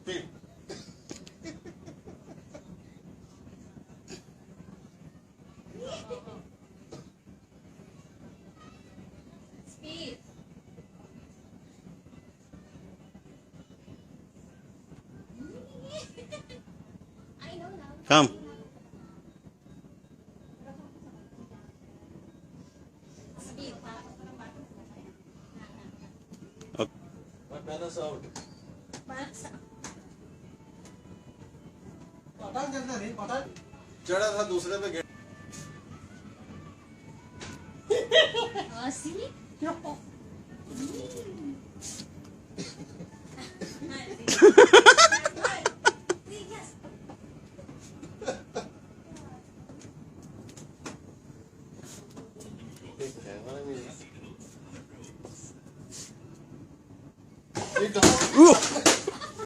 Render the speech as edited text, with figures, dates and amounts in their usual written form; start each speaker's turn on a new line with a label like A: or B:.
A: Speed.
B: Speed. I know now.
C: Come.
B: Speed.
C: Okay.
A: My balance out.
B: Balance.
D: Pathan करना नहीं पठान
A: चढ़ा था दूसरे पे।
B: Oh, see? Yes.
A: Camera नहीं है। ये कहाँ?